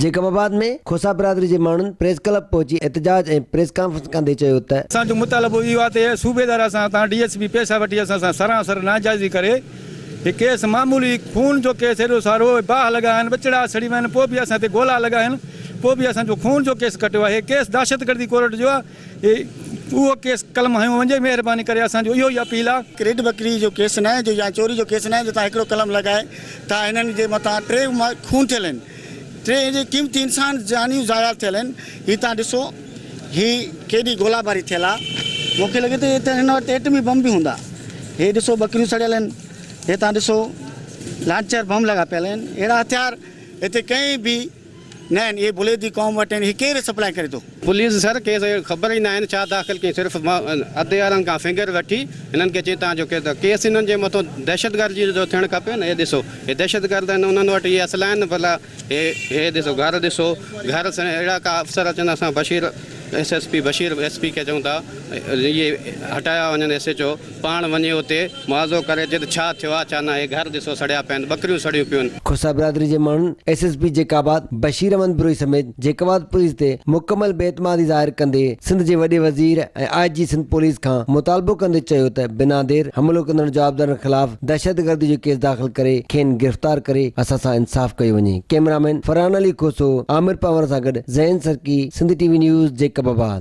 Jacob آباد ۾ کوسا برادري جي ماڻهن پريس ڪلب پهچي احتجاج ۽ پريس ڪانفرنس ڪندي چيو ته. اسان جو مطالبو اهو آهي ته صوبيدار اسان تان ڊي ايس پي پئسا وٺي اسان سان سراسر ناجائزي ڪري هي ڪيس معمولي خون جو ڪيس ايڏو سارو باهه لڳا آهن ٻچڙا سڙي ويا آهن پوء به اسان تي گولا لڳا آهن پوء به اسان جو خون جو ڪيس ڪٽيو آهي هي ڪيس دهشتگردي ڪورٽ جو آهي اهو ڪيس قلم هنيو وڃي مهرباني ڪري اسان جو اهو ئي اپيل آ. رڍ ٻڪري جو ڪيس ناهي جو يا چوري جو ڪيس ناهي جو تان هڪڙو قلم لڳائي تان هنن جي مٿان ٽي خون ٿيل آهن ٽي جي قيمتي انسان جانيون ضايع ٿيل آهن هي تان ڏسو هي ڪيڏي گولا باري ٿيل آ مون کي لڳي ٿو هي ته هن وٽ ايٽمي بم به هوندا هي ڏسو ٻڪريون سڙيل آهن هي تان ڏسو لانچر بم لڳا پيل آهن اهڙا هٿيار هتي ڪنهن به نه آهن اهي بليدي قوم وٽ آهن هي ڪير سپلاء ڪري ٿو. پوليس سر ڪيس خبر ئي ناهن ڇا داخل ڪيائين صرف عدي وارن کان فنگر وٺي هنن کي چيائين تان جو ڪيس ڪيس هنن جي مٿو دهشتگردي جو ٿيڻ کپي نه هي ڏسو هي دهشتگرد آهن انهن وٽ اهي اسلحا آهن ڀلا هي هي ڏسو گهر ڏسو گهر اهڙا ڪا افسر اچن اسان Bashir S S P Bashir S P کي چئون ٿا اهي هٽايا وڃن ايس ايچ او پاڻ وڃي اتي معاوضو ڪري اچي ته ڇا ٿيو آ ڇا ناهي گهر ڏسو سڙيا پيا آهن ٻڪريون سڙيون پيون آهن. کوسا برادري جي ماڻهن S S P Jacobabad Bashir Ahmed Brohi سميت جيڪب آباد پوليس تي مڪمل بي اعتمادي ظاهر ڪندي سنڌ جي وڏي وزير ۽ آء جي سنڌ پوليس کان مطالبو ڪندي چيو ته بنا دير حملو ڪندڙ جوابدارن خلاف دهشتگردي جو ڪيس داخل ڪري کين گرفتار ڪري اسان سان انصاف ڪيو وڃي ڪئميرامين فرحان علي کوسو عامر پنهور سان گڏ Zain Sarki Sindh T V news Jacobabad.